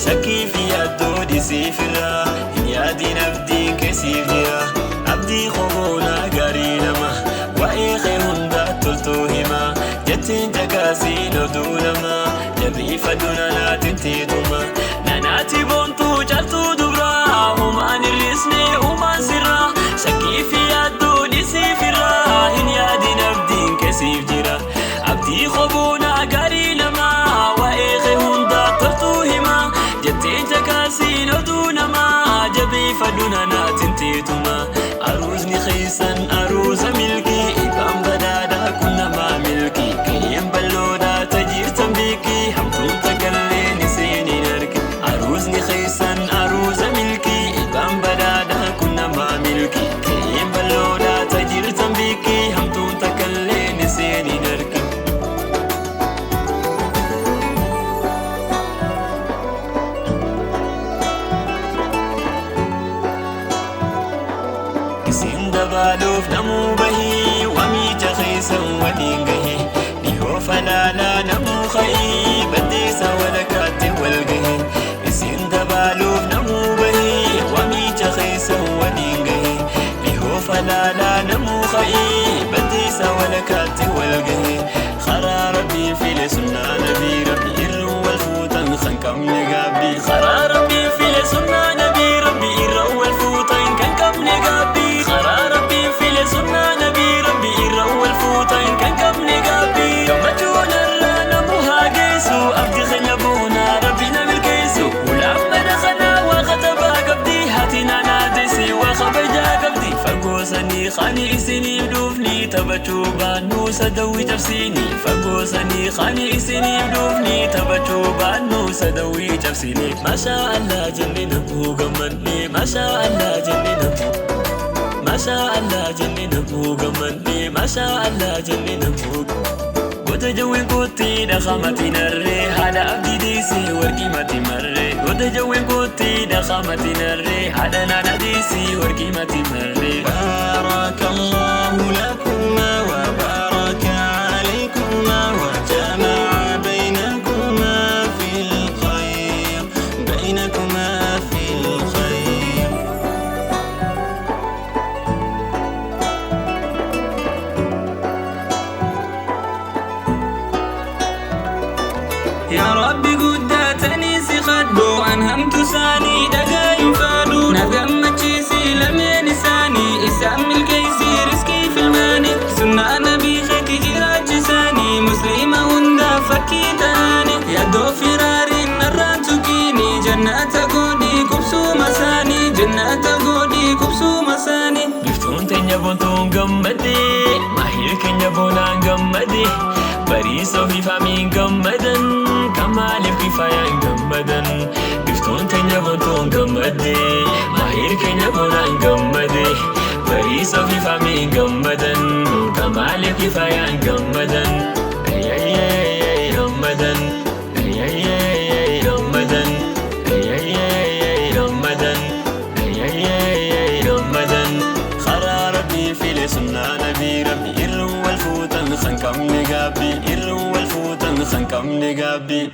Shakkii fi yaaddoo dhisiifirra hin yaadin abdiin keessiif jira. Abdii koboonaa gaarii nama waa'ee kee hundaa toltuu hima. Jettiin jagaasiin oduu nama jabeeffadhu nanaatiin teetuma. Nanaati boontuu caaltuu dubraa humaan hir'isne uumaan sirraa. Shakkii fi yaaddoo dhisiifirra hin yaadin abdiin keessiif jira. Abdii koboonaa gaarii nama waa'ee kee hundaa toltuu hima. Jettiin jagaasiin oduu nama jabeeffadhu nanaatiin teetuma. Aruusni keessan aruusa milkii ibaan badhaadhaa kun namaa milkii. Qe'een bal'oodhaa tajirtan beekii hamtuun tagalleen isiniin arge. Aruusni keessan aruusa milkii ibaan badhaadhaa kun namaa milkii. Qe'een bal'oodhaa tajirtan beekii hamtuun tagalleen isiniin arge. Isin dabaaluuf namuu bahii wamiija keessan waliin gahe dhihoo falaalaa namuu ka'ii baddeessa walakkaatti wal gahe. Isin dabaaluuf namuu bahii wamiija keessan waliin gahe dhihoo falaalaa namuu ka'ii baddeessa walakkaatti wal gahe. Karaa Rabbiin file sunnaa nabii Rabbi irra wal fuutan kan qabne gaabbii. Karaa Rabbiin file sunnaa nabii Rabbi irra wal fuutan kan qabne gaabbii. Karaa Rabbiin file sunnaa nabii Rabbi irra wal fuutan kan qabne gaabbii. Gammachuun irraa namu haa geessu abdii keenya boonaa Rabbi na milkeessu. Ulaan mana kanaa waa katabaa qabdi haati naanaa deessi waa kabajaa qabdi. Fagoo sanii khani isiniif dhufni taphachuu baannu sadawwi cabsini. Fagoo sanii khani isiniif dhufni taphachuu baannu sadawwi cabsini. Masha Allah jenne namuu gammanne Masha Allah jenne namuu. Masha Allah jenne namuu gammanne Masha Allah jenne namuu. Goota jawween kootti dhaqamati narree haadha abdii deessee warqii mati marree. Goota jawween kootti dhaqamati narree haadha naana deessee warqii mati marree. بارك الله لكما وبارك عليكما وجمع بينكما في الخير بينكما في الخير. يا ربي قداتني سخدو أنهمت ساني دقايم فادو نغمتشيسي لمن ساني إسام الكيسي رزقي في الماني سنة نبي خيتي جراج ساني مسلمة هندا فكي تاني يا دو فراري نران تكيني جنة قودي كبسو مساني جنة قودي كبسو مساني. Biftuun teenya boontuun gammadee maahir keenya boonaan gammadee bariisoo fi faamiin gammadan kamaaliif kifaayaan gammadan. Biftuun teenya boontuun gammadee maahir keenya boonaan gammadee bariisoo fi faamiin gammadan kamaaliif kifaayaan gammadan. Gammadan gammadan gammadan gammadan. Karaa Rabbii file sunnaa nabii Rabbi irra wal fuutan kan qabne gaabbii irra wal fuutan kan qabne gaabbii.